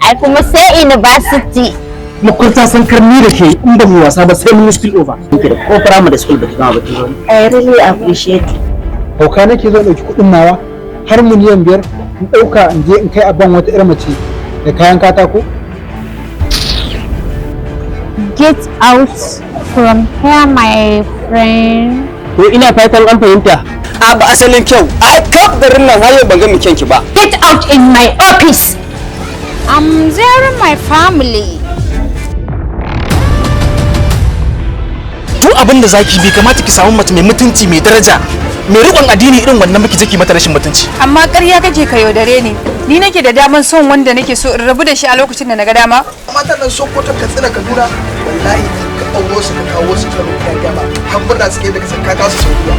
Ai kuma sai university. Makwabta san karni da ke in ba mu wasa ba sai mun yi spill over. Kike da ko primary school baki gama ba kin zo. I really appreciate it. Hauka nake zo ɗauki kuɗin nawa har miliyan 5 in ɗauka in je in kai a ban wata 'yar mace da kayan katako. Get out from here, my friend. To, ina fatan an fahimta. A ba asalin kyau a kaf garin nan, har yau ban ga mai kyanki ba. Get out in my office. I'm there, my family. Duk abin da zaki bi, kamata ki samu mace mai mutunci, mai daraja, mai riƙon addini irin wannan miki take mata rashin mutunci. Amma ƙarya kake ka yaudare ni. Ni nake da daman son wanda nake so, in rabu da shi a lokacin da na ga dama. Matan nan, Sokoto, Katsina, Kaduna, wallahi ka auro su ka kawo su Kano, ka gama har murna suke daga san ka kawo su Saudiya.